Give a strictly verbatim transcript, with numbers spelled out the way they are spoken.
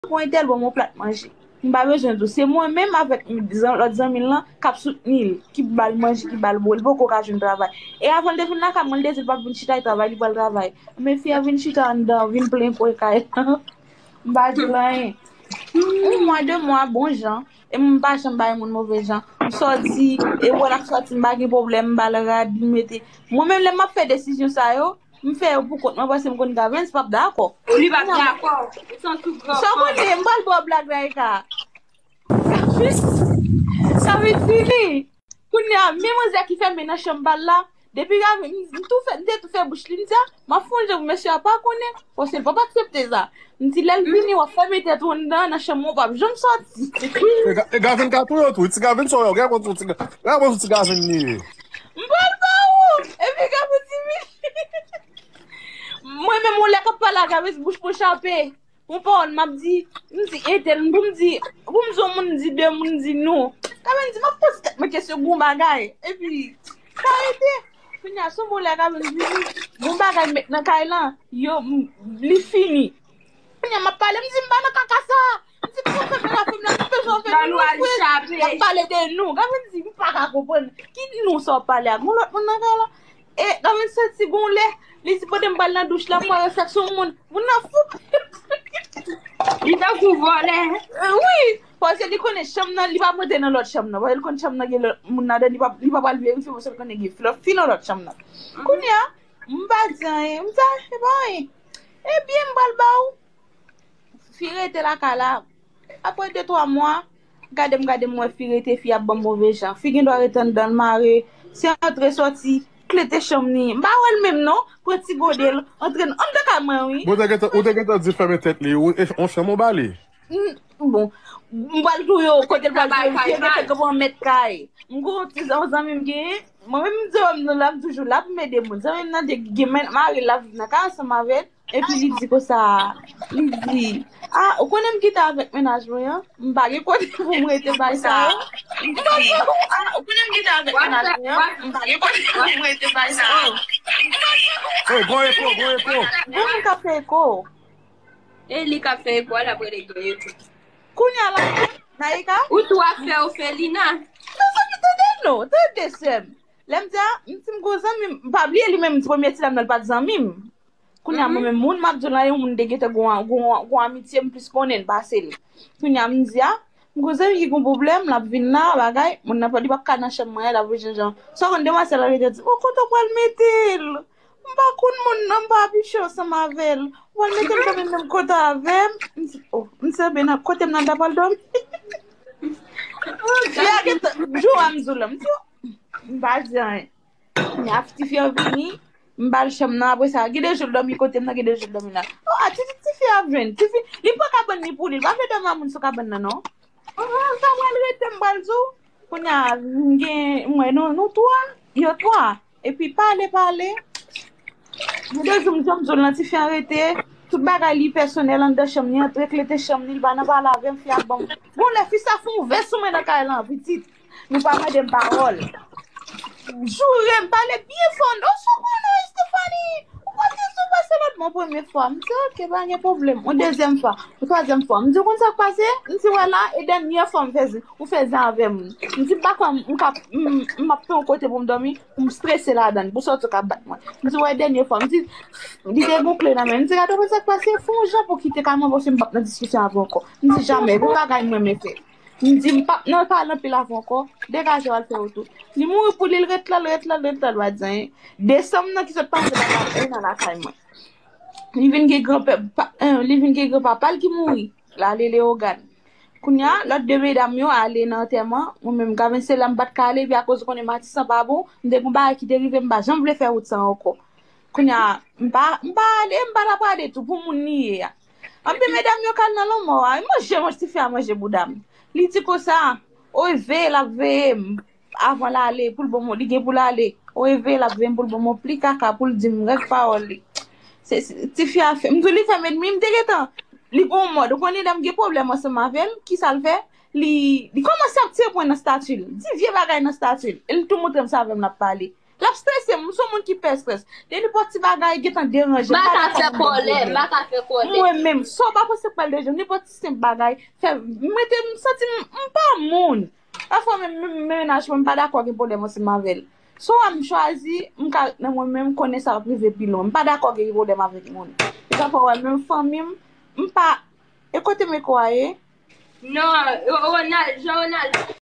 pran entèl ban m yon plat manje. M pa bezwen di w. Se mwen menm avèk zan- lòt zanmi l lan k ap soutni l, ki ba l manje, ki ba l bwè. Li poko ka jwenn travay. E avan l te vin lakay mwen, li te di l p ap vin chita travay, li pral travay. Men fi a vin chita anndan, vin plen kwen kay lan. M pa di l anyen. Yon mwa, de mwa, bon jan. E m pa janm bay moun move jan. M sòti, e wè l ap sòti, m pa gen pwoblèm, m ba l rad, li mete. Mwen menm, lè m ap fè desizyon sa yo, m fè yo pou kont mwen, paske m konn Gavens p ap dakò. Li p ap dakò. Ou se yon tout gran fanm. Sa w konnen, m pral ba w blag la, Eka. Sa vin, sa vin fini. Kounye a, men manzè ki fèmen nan chanm pa l la, depi Gavens, m, m tou fè, m te tou fè bouch li, m di, a, m ap fè yon jan pou mesye a pa konnen, paske l p ap aksepte sa. M di, lè l vini, w ap fèmen tèt ou anndan, nan chanm ou, w p ap janm sòti. E Ga- e Gavens ka touye w tou. Ti Gavens sa w wè, gade kòman ti Ga- gade kòman ti Gavens li ye. M pral ba ou! Epi Gavens di vini. Mwen menm, yon lè k ap pale a Gavens, bouch mwen chape. Yon pawòl m ap di, m di entèl, pou m di, pou m di yon moun, m di de moun, m di nou. Gavens di, m ap poze tèt mwen kesyon pou yon bagay. Epi, sa rete. Kounye a, sou moun la, Gavens di, yon bagay m met nan kay lan, yo, m- li fini. Kounye a, m ap pale, m di, m pa nan kaka sa. M di, m konn fè menaj avè m la, m bezwen fè nou fre. Y ap pale de nou. Gavens di, m pa ka konprann. Ki nou sa w ap pale a? Gon lòt moun nan kay lan? E, Gavens santi gon lè, li di, pandan m pral nan douch la, m wè reflèks yon moun. Moun nan fou. Li tankou vòlè. Wi, paske li konnen chanm nan, li p ap rantre nan lòt chanm nan. Paske li konn chanm nan gen lòt moun ladan, li p ap, li p ap al verifye, paske li konnen gen fi lòt fi nan lòt chanm nan. Kounye a, m pa di anyen, m di, a, e pa anyen. Ebyen, m pral ba w. Fi rete lakay la. Apre de twa mwa, gade m, gade m, wè fi rete, fi ap ban m move jan. Fi gen dwa rete anndan l mare. Se antre sòti, klete chanm li. M pa wè l menm non. Pran ti gode l, antre anndan kay mwen wi. Bon, ou te gentan, ou te gentan di fèmen tèt li. Ou, e, on chanm ou ba li? Mm, bon, m pral touye w, kote l pral touye m, se mete l pran mèt kay. M gon ti zan- zanmi m genyen, mwen menm m di w m nan la, m toujou la pou m ede moun. Zanmi m nan te gen men- mari l ap viv nan kay ansanm avè l, epi li di konsa, li di, a, ou konnen m kite avèk mennaj mwen an, m pa gen kote pou m rete bay sa yo. Li di, a, ou konnen m kite avèk mennaj mwen an, m pa gen kote pou m rete bay sa yo. Ey, gon eko, gon eko. Gon moun k ap fè eko. E li k ap fè eko a, l ap rele gen eko. Kounye a la, Naïka? Ou tou ap fè ofelina. Mezanmi, tande non, tande sè m. Lè m di a, m di m gon zanmi m, m pa bliye li menm, m di premye ti dam nan, li pa t zanmi m. Kounye a, mwen menm, moun m ap di w la, yon moun de gentan gon, gon, gon amitye, m plis konnen l pase l. Kounye a, m di a, m gon zanmi ki gon pwoblèm, l ap vin la, bagay, moun nan pa, li p ap ka nan chanm mwen, l ap vin jan jan. Sa w konn demwazèl la rete di, o, kote w pral mete l? M pa konn moun nan, m pa abiche ansanm avè l. Ou pral mete m dòmi menm kote avè m? M di, o, m di, ebyen, nan kote m nan, l ta pral dòmi. Fi a gentan, jou a m di w la, m di, o, m pa di anyen. Men ap ti fi an vini, m ba l chanm nan, apre sa, gen de jou l dòmi kote m nan, gen de jou l dòmi la. O, a, ti, ti, ti fi a ap jwenn. Ti fi, li pran kabann li pou li, li pa vle dòmi a moun sou kabann nan, non. An, sa pral rete, m pral di w. Kounye a, m gen, m wè nou, nou twa, yo twa. Epi pale, pale. Gen de jou, m janm di w lan, ti fi an rete. Tout bagay li pèsonèl anndan chanm li, antre klete chanm li, li pa nan pale avè m, fi a ban m. Bon, lè fi sa fè yon vè sou mwen nan kay lan, pitit. Nou pa mande m pawòl. Joure m, pale byen fò. O, sa w konnen, Stephanie? Ou pa te sou pase lòt mwen premye fwa. M di, oke, pa gen pwoblèm. Yon dezyèm fwa, yon twazyèm fwa. M di, ou konn sa k pase? M di, wè la, e dènyè fwa m fè zen. Ou fè zen avè m. M di, m pa kwè m, m ka, m, m ap fè yon kote pou m dòmi, pou m strese ladan l, pou sòti w ka bat mwen. M di, wè, dènyè fwa. M di, li te gon kle nan men. M di, gade, ou konn sa k pase? Fè yon jan pou w kite kay mwen, paske m p ap nan diskisyon avè w ankò. M di, jamè, gon bagay m renmen fè. M di, m p ap nan pale anpil avè w ankò. Degaje w al fè wout ou. Li mouri pou li, l ret la, l ret la, l ret la, l pa di anyen. Desanm nan ki sot pase la, pa anyen nan lakay mwen. Li vin gen granpè, pa, eh, li vin gen granpapa l ki mouri. L ale Leyogàn. Kounye a, lòt de medam yo ale nan antèman. Mwen menm, Gavens, se la m pa t ka ale, epi akoz ou konnen Matisan pa bon, m te gon bagay ki te rive, m pa janm vle fè wout sa ankò. Kounye a, m pa, m pa ale, m pa t ap ale tou, pou moun li ye a. Anpil medam yo k al nan lanmò a, manje, manje, ti fi a manje bouda m. Li di konsa, o, e veye l ap veye m avan l ale, pou l ban m, li gen pou l ale. O, e veye l ap veye m pou l ban m yon pli kaka, pou l di m rèk pawòl li. Se, se, ti fi a fè, m di w li fè m ènmi, m te gentan, li gon mòd, ou konnen lè m gen pwoblèm ansanm avè l, kisa l fè? Li, li kòmanse ap tire pwen nan stati l, di vye bagay nan stati l, e l tou montre m se avè m l ap pale. L ap strese m, m se yon moun ki pè strès. Gen nenpòt ti bagay gentan deranje m. M pa ka fè kòlè, m pa ka fè kòlè. Mwen menm, sa w pa panse k pral deranje m, nenpòt ti senp bagay, fè m rete, m santi m, m pa moun. Pafwa menm, menm mennaj mwen, m pa dakò gen pwoblèm ansanm avè l. Swa m chwazi, m ka nan mwen menm, m konnen sa ap rive pi lwen. M pa dakò gen pwoblèm avèk moun. E sa fè w wè menm fanmi m, m pa, e kote m kwaye, Non, Ronald, Jean Ronald,